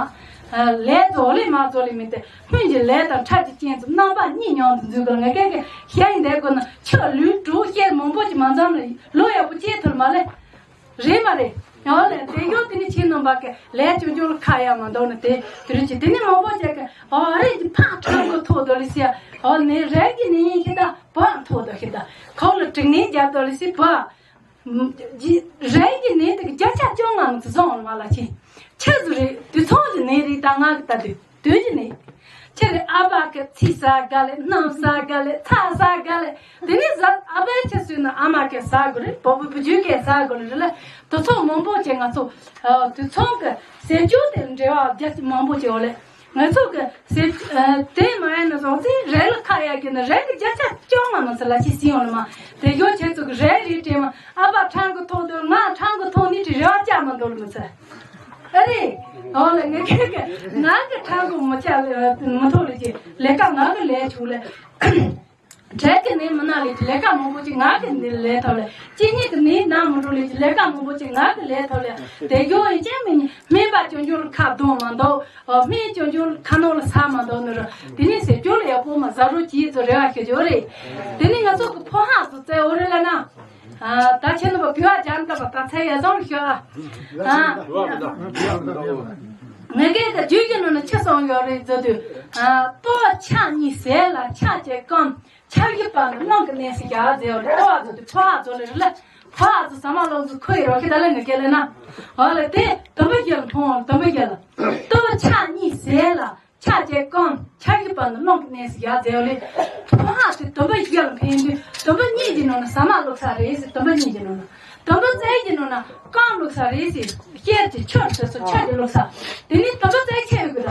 ལས་རྫོགས་ལེ་མ་རྫོགས་ལེ་མིན་ཏེ་སྔོན་གྱི་ལས་དང་ཁྲག་གི་རྐྱེན་གྱིས་རྣམ་པ་གཉིས་མཉམ་དུ་འཛུལ་དགོས། ང་ཀའི་གི་ཤ་ཡི་འདས་དགོས་ན་ཆུ་ལུད་གྲོགས་ཤེར་མང་པོ་ཅིག་མ་འཛོམས་ན་ལོ་ཡག་པོ་སྐྱེལ་ཐུབ་མ་ལེ། རེད་མ་རེད། ཡང་ལེ་དེ་ཡོད་དེ་ནི་ཁྱེད་རྣམ་པ་གི་ལས་སྐྱོན་སྐྱོན་ལ་ཁ་ཡ་མ་འདོགས་ན་དེ་དེ་རུ་ཅི་དེ་ནི་མང་པོ་ཅིག་གི་ཨོ་རེད་ཀྱི་ཕ་ཁྲང་གི་ཐོག་དོ་ལི་སི་ཨོ་ནི་རེད་ཀྱི་ནི་ཡིན་ཤི་ད་བ་ཐོག་དོ་ཤི་ད་ཁོག་ལ་དྲུག་ནི་རྒྱབ་དོ་ལི་སི་བ། རེད་ཀྱི་ནད་དེ་གི་བརྒྱ་ཆ་བཅོ་ལྔ་མི་ཚེ་བཟང་བ་ལ་ཕྱིན། ཆི་ཟིག་རེད་དུས་ཚོད་ཀྱི་ནད་རེད་ད་ང་གི་ལྟ་དུས་དུས་ཀྱི་ནད། ཁྱེད་རེད་ཨ་ཕ་གི་ཚིག་ཟ་དགའ་ལེ་སྣམ་ཟ་དགའ་ལེ་ཚྭ་ཟ་དགའ་ལེ། དེ་ནས་ཟ་ཨ་ཕའི་ཁྱི་སུས་ན་ཨ་མ་གི་ཟ་དགོས་རེད། བུ་བུ་བུ་རྒྱུད་གི་ཟ་དགོས་རེད་ལ། དུས་ཚོད་མང་པོ་ཅིག་ང་ཚོ་དུས་ཚོད་གི་ཟས་སྤྱོད་དེ་འབྲེལ་བ་རྒྱ་མང་པོ་ཅིག་ཡོད་ལེ། ང་ཚོ་གི་ཟེར། དེ་མ་ཡིན་ན་རོགས་ཟེར་རེ་ལ་ཁ་ཡ་གི་ན་རེ་གི་བརྒྱ་ཆ་བཅོ་ལྔ་མ་ཟེར་ལ་ཅི་སྲིད་ཡོང་ལ་མ། དེ་ཡོད་ཁྱེད་ཚོ་གི་རེ་རེ་དྲན་མ་ཨ་ཕ་ཁྲང་གི་ཐོག་ཏུ་ང་ཁྲང་གི་ཐོག་ནི་དྲི་རེ་བ་བཅའ་མ་འདོར་མི་ཚེ། ཨ་རེ། འོ་ལ་ངས་ཁྱེད་གི་ང་གི་ཁྲང་གི་མི་བཅའ་མི་ཐོག་ལ་ཅི་ལས་ཀ་ང་གི་ལས་ཆུག་ལས། འབྲས་ཀྱི་ནི་མི་ན་ལས་ཀྱི་ལས་ཀ་མང་པོ་ཅིག་ང་གི་ནི་ལས་ཐོབ་ལས། གཅིན་སྙི་གི་ནི་ན་མི་འགྲོ་ལས་ཀྱི་ལས་ཀ་མང་པོ་ཅིག་ང་གི་ལས་ཐོབ་ལས། དེ་ཡོད་ཡིན་ཅན་མི་ཉི་སྨན་པ་ཅུང་ཅུང་ལ་ཁ་གདོང་མ་འདུག་ཨོ་སྨན་ཅུང་ཅུང་ལ་ཁ་ནང་ལ་ས་མ་འདུག་ནི་རུ། དེ་ནི་ཟེར་སྐྱོ་ལ་ཡག་པོ་མ་ཟ་རོ་གྱིས་ཚོ་རེ་བ་ཞུ་རྒྱུ་རེད། དེ་ནི་ང་ཚོ་གི་ཕོ་ཧ་ཚོ་བཙལ་འོ་རེ་ལ་ན། ད་ཁྱེད་ནི་བ་བུ་བ་ཅན་ད་བ་ད་ཚེ་ཡ་ཚང་ཞུ་ཨ། ངས་ག་རྒྱུད་ཀྱི་ནང་ན་ཆི་སོང་ཡོད་རེད་ཟེར་དུས། ལྟོ་བ་ཕྱག་གཉིས་ཟས་ལ་ཕྱག་བྱས་སྐོམ། ཆབ་ཡིབ་པ་ནི་རླུང་གི་གནས་སུ་བཞག་ཟེར་བ་རེད། ལྟོ་བ་ཚོ་དེ་ཕོ་བ་ཚོ་ལས་རེད་ལ། ཕོ་བ་ཚོ་ཟ་མ་ལོག་ཚོ་ཁོ་ཡི་རོ་ཁི་ད་ལ་ངས་སྐད་ལས་ན། འོ་ལ་དེ་དུམ་བུ་བཞི་ལ་མཐོང་དུམ་བུ་བཞི་ལ། ལྟོ་བ་ཕྱག་གཉིས་ཟས་ལ་ཕྱག་བྱས་སྐོམ། ཆབ་ཡིབ་པ་ནི་རླུང་གི་གནས་སུ་བཞག་ཟེར་བ་ལས། ཕོ་བ་དེ་དུམ་བུ་བཞི་ལ་འཕེན་དུས་དུམ་བུ་གཉིས་ཀྱི་ནང་ན་ཟ་མ་བླུགས་ས་རེད་ཟེར། དུམ་བུ་གཉིས་ཀྱི་ནང་ན། དུམ་བུ་རྩའི་ཀྱི་ནང་ན་སྐོམ་བླུགས་ས་རེད་ཟེར། གཤེར་གྱི་ཆུར་ཟེར་སོ་ཆུ་གི་བླུགས་ས། དེ་ནི་དུམ་བུ་རྩའི་ཆེ་ཡོད་གི་ད།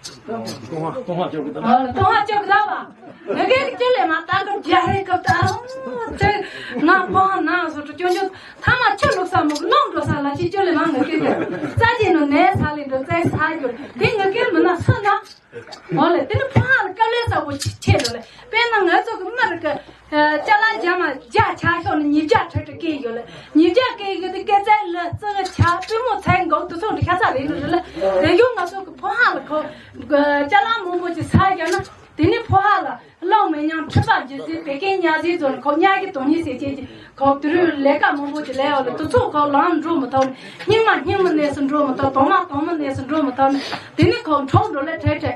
ལྟོ་བ་ལྟོ་བ་སྐྱོ་གི་ད་བ། ངས་གི་ཅི་ལས་མ་ད་གི་རྒྱ་རེ་གི་ད་རུང་ཚེ་ང་ཕོ་ན་སོ་ཏུ་ཅོ་ཅོ་ཐ་མ་ཆུ་བླུགས་ས་མོ་གི་ནོང་འགྲོ་ས་ལ་ཅི་ཅོ་ལས་མ་ངས་གི་གི་རྩ་ཅི་ནོ་ནས་ས་ལི་འགྲོ་རྩའི་ས་རྒྱུ་དེ་ངས་གི་མི་ན་སུ་ན། འོ་ལེ་དེ་ནི་ཕོ་ཧ་ལ་དཀའ་ལས་ས་བོ་ཆེ་འགྲོ་ལེ། དཔེར་ན་ང་ཚོ་གི་མི་རིགས་གི་ཅ་ལག་རྒྱ་མ་རྒྱ་ཆ་ཤོག་ནི་ཉིས་བརྒྱ་ཁྲི་ཁྲི་སྐད་ཡོད་ལེ། ཉིས་བརྒྱ་སྐད་ཡོད་དེ་སྐད་ཚལ་ལ་རྩི་གི་ཆ་པུས་མོ་ཚལ་འགོག་དུ་སོང་དུ་ཤ་ཚ་རེད་ནི་རེད་ལེ། དེ་ཡོད་ང་ཚོ་གི་ཕོ་ཧ་ལ་ཁོ་ཅ་ལག་མང་པོ་ཅིག་ས་རྒྱ་ན་དེ་ནི་ཕོ་ཧ་ལ་གླང་མེ་ཉང་ཁྲི་པ་རྒྱུ་ཟིག་བད་ཀན་ཉ་ཟིག་ཚོ་ནི་ཁོ་ཉ་གི་དོན་ཉིད་ཟེར་ཅན་གྱི་ཁོ་དུ་རུ་ལས་ཀ་མང་པོ་ཅིག་ལས་ཡོད་ལེ། དུ་ཚོགས་ཁོ་ལམ་འགྲོ་མི་ཐོག་ནི་སྙིང་མ་སྙིང་མི་གནས་སུ་འགྲོ་མི་ཐོག་དོང་མ་དོང་མི་གནས་སུ་འགྲོ་མི་ཐོག་ནི་དེ་ནི་ཁོ་འཕྲོག་འགྲོ་ལེ་ཁྲེ་ཁྲེ།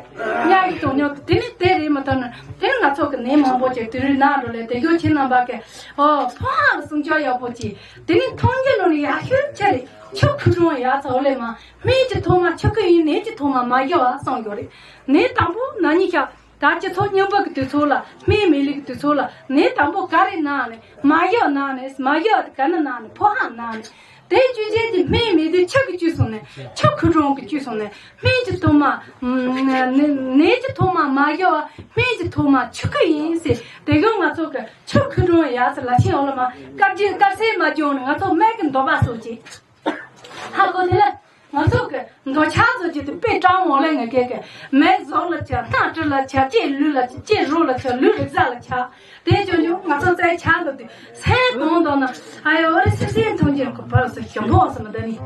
ཉ་གི་དོན་ཉོ་དེ་ནི་དེ་རེད་མི་ཐོག་ནི་དེ་ནི་ང་ཚོ་གི་ནད་མང་པོ་ཅིག་དུ་རུ་ན་འགྲོ་ལེ། དེ་གྱོ་ཁྱེད་རྣམ་པ་གི་ཨོ་ཕོ་ཧ་ལ་སྲུང་སྐྱོབ་ཡག་པོ་ཅིག་དེ་ནི་མཐོང་རྒྱུ་ནོ་ནི་ཡག་ཤོས་ཆེ་རེད། ཆུ་ཁུ་གྲོང་ཡག་ཚ་འོ་ལེ་མ་སྨན་གྱི་ཐོག་མ་ཆུ་ཁུ་ཡིན། ནད་ཀྱི་ཐོག་མ་མ་ཡོ་བ་སང་གྱོ་རེད། ནད་དང་པོ་ན་ནི་ཤ། ད་སྤྱི་ཚོགས་རྙིང་པ་གི་དུས་ཚོད་ལ་སྨན་མེད་ལུགས་ཀྱི་དུས་ཚོད་ལ་ནད་དང་པོ་ག་རེ་ན་ནས་མ་ཡོ་ན་ནས་མ་ཡོ་ག་ན་ན་ནས་ཕོ་ཧ་ན་ནས་དེ་བཅུ་ཆེན་གྱི་སྨན་མེད་དུས་ཆུ་གི་བཅུ་སོང་ནས་ཆུ་ཁུ་གྲོང་གི་བཅུ་སོང་ནས་སྨན་གྱི་ཐོག་མ་ནད་ཀྱི་ཐོག་མ་མ་ཡོ་བ་སྨན་གྱི་ཐོག་མ་ཆུ་ཁུ་ཡིན་ཟེར། དེ་གོ་ང་ཚོ་གི་ཆུ་ཁུ་གྲོང་ཡག་ཚ་ལ་ཆེན་འོ་ལ་མ་དཀར་རྒྱུ་དཀར་སེ་མ་བྱུང་ནས་ང་ཚོ་སྨན་གི་འདོད་པ་སོགས་ཀྱིས། ཧ་གོ་དེ་ལ་ང་ཚོ་གི་ འདོད་ཆགས་ཚོ་ཅི་དེ་དཔེ་སྤྲང་མོ་ལས་ང་སྐད་ཀྱི་མེ་ཟོག་ལ་ཆགས། སྣ་གྲི་ལ་ཆགས། ལྕེ་ལུས་ལ་ཆགས། ལྕེ་རོ་ལ་ཆགས། ལུས་རིག་རྩལ་ལ་ཆགས། དེ་ཅོ་ཅོ་ང་ཚོ་རྩའི་ཆགས་འདུག་དུས་སེམས་གང་འདོད་ན། ཨ་ཡོ་ཨ་རེ་སེ་སེ་མཐོང་ཅན་གོ་བར་སོ་ཞིམ་པོ་བསམ་མི་ད་ནི།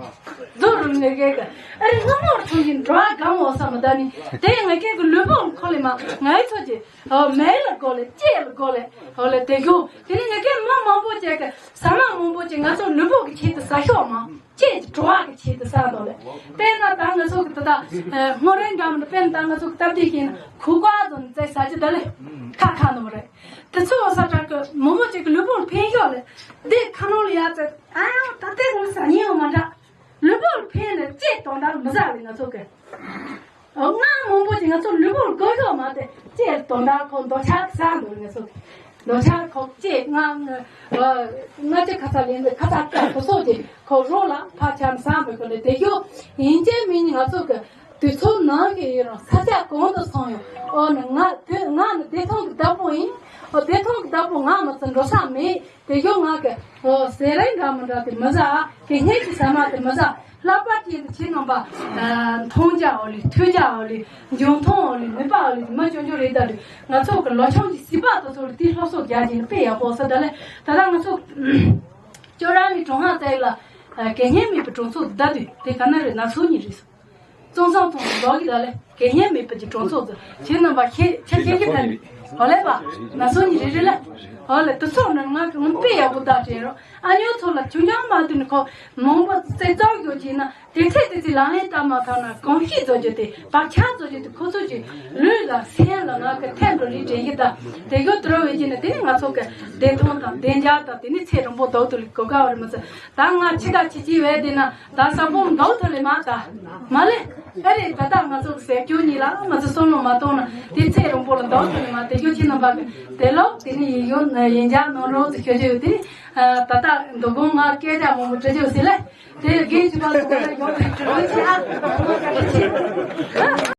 རྫོ་རུ་ང་སྐད་ཀྱི་ཨ་རེ་སྔ་མོར་མཐོང་ཅན་འགྲོ་བ་གང་འོ་བསམ་མི་ད་ནི། དེ་ང་སྐད་ཀྱི་ལུས་པོ་ཁོ་ལས་མ་ང་ཚོ་ཅི་ཨོ་མེ་ལ་གོ་ལེ་ལྕེ་ལ་གོ་ལེ་ཨོ་ལེ་དེ་ཡོ། དེ་ནི་ང་སྐད་མ་མང་པོ་ཅེ་ཀ་ས་མ་མང་པོ་ཅེ་ང་ཚོ་ལུས་པོ་གི་ཆེད་དུ་ས་ཤོག་མ། ལྕེ་གི་བྲོ་བ་གི་ཆེད་དུ་ཟ་འདོད་ལེ། དཔེར་ན་ད་ང་ཚོ་གི་ད་ལྟ་སྔོ་རེན་འདྲ་མི་འདྲ། དཔེར་ན་ད་ང་ཚོ་གི་སྟབས་བདེ་ཞིག་ན་ཁུ་ཀ་ཙམ་ཙེ་ཟ་རྒྱུ་ད་ལེ། ཁ་ཁ་ནོ་རེད། དེ་ཚོ་ས་དྲག་གི་མང་པོ་ཅིག་གི་ལུས་པོར་ཕན་ཤོག་ལེ། འདི་ཁ་ནོ་ལ་ཡ་ཙེ་ཨ་ཡང་ད་ལྟའི་ངོ་ཟ་ཉེ་ཡོང་མ་འདྲ། ལུས་པོར་ཕན་ནས་ལྕེ་དོན་དག་མི་ཟ་ལེ་ང་ཚོ་གི། ང་མང་པོ་ཅིག་ང་ཚོ་ལུས་པོར་གོ་ཤོག་མ་དེ་ལྕེ་དོན་དག་ཁོ་འདོད་ཆགས་ཟ་འདོད་ང་ཚོ་གི། འདོད་ཆགས་ཁོག་ཅེས་ང་ང་ང་ཅི་ཁ་ཚ་ལེན་ཁ་ཚ་ཀ་ཁོ་སོ་ཅེ་ཁོ་རོ་ལ་ཕ་ཆམ་སང་བེ་ཁོ་ལེ་དེ་ཡོ། ཡིན་ཅེ་མིན་ང་ཚོ་གི་དུས་ཚོད་ནང་གི་ཡིན་རུང་ས་ཆ་གང་དུ་སོང་ཡོད། ཨོ་ནི་ང་དེ་ང་ནི་བདེ་ཐང་གི་བདག་པོ་ཡིན། ཨོ་བདེ་ཐང་གི་བདག་པོ་ང་མི་ཚེ་འགྲོ་ས་མེད། དེ་ཡོ་ང་གི་ཨོ་ཟས་རིགས་འདྲ་མི་འདྲ་དེ་མི་ཟ། གད་སྙིགས་ཀྱི་ཟ་མ་དེ་མི་ཟ། ལྷག་པར་དུ་ཁྱེད་རྣམ་པ། མཐོང་རྒྱ་འོ་ལེ་ཐོས་རྒྱ་འོ་ལེ་འབྱུང་མཐོང་འོ་ལེ་ནུས་པ་འོ་ལེ་མ་ཅོ་ཅོ་རེད་ད་རེད། ང་ཚོ་གི་ལོ་ཆུང་གི་སྲིད་པ་དེ་ཚོ་ལ་དེ་སློབ་གསོ་རྒྱག་གིན་དཔེ་ཡག་པོ་ས་ད་ལེ། ད་ལྟ་ང་ཚོ་ཅོ་ར་ནི་གྲོང་ཧ་ཙའི་ལ་གད་སྙིགས་མེད་པའི་གྲོང་ཚོ་ད་དུས་དེ་ག་ན་རེད། ན་ཚོ་ཉིད་རེད་སོ། ཙོང་སང་ཙོང་ལོག་གི་ད་ལེ་གད་སྙིགས་མེད་པའི་གྲོང་ཚོ་ཚོ་ཁྱེད་རྣམ་པ་ཁྱེད་ཁྱེད་ཁྱེད་ཁྱེད་ད་ནི་འོ་ལེ་བ་ན་ཚོ་ཉིད་རེད་རེད་ལེ། འོ་ལེ་དེ་ཚོ་ནི་ང་གི་དཔེ་ཡག་པོ་ད་དྲན་རོགས། ཨ་ཉོ་ཚོ་ལ་ཆུང་ཆུང་མ་དུ་ནི་ཁོ་མང་པོ་རྩེ་རྩོག་ཡོད་ཀྱིན་ན། དེ་ཚེ་དེ་ཚེ་ལག་ལེན་བསྟར་མ་ཐག་ན་གོམས་གཤིས་བཟོ་རྒྱུ་དེ་བག་ཆགས་བཟོ་རྒྱུ་དེ་ཁོ་ཚོ་གི་ལུས་ལ་སེམས་ལ་ང་གི་ཐེམ་རུ་ལི་དྲན་གྱི་ད་དེ་གོ་དུ་རོ་བེ་ཀྱི་ན་དེ་ནི་ང་ཚོ་གི་བདེ་ཐང་དང་བདེ་འཇགས་དང་དེ་ནི་ཚེ་རིང་པོ་དོག་ཏུ་ལི་གོ་ག་བར་མི་ཚེ་ད་ང་ཕྱི་དང་ཕྱི་ཅི་བས་དེ་ན་ད་ས་བོམ་དོག་ཐུ་ལི་མ་ད་མ་ལེ་ཨ་རེ་ད་ད་ང་ཚོ་གི་ཟས་སྐྱོ་གཉིས་ལ་མི་ཚེ་སོང་ལོ་མ་གཏོང་ན་དེ་ཚེ་རིང་པོ་ལ་དོག་ཐུ་ལི་མ་དེ་གོ་ཁྱི་རྣམ་པ་གི་དེ་ལོག་དེ་ནི་ཡིན་ཡོད་ན་ཡིན་འཇགས་ནང་རོགས་ཚེ་ཁྱོད་ཚེ་ཡོད་དེ་ནི་ད་ད་འདུག་གོང་ང་སྐད་ཆ་མང་པོ་དྲི་རྒྱུ་ཟེར་ལེ། དེ་རྒན་གྱི་བར་དུ་ཡོང་དུ་གྲོས་ཆེ་ཨ།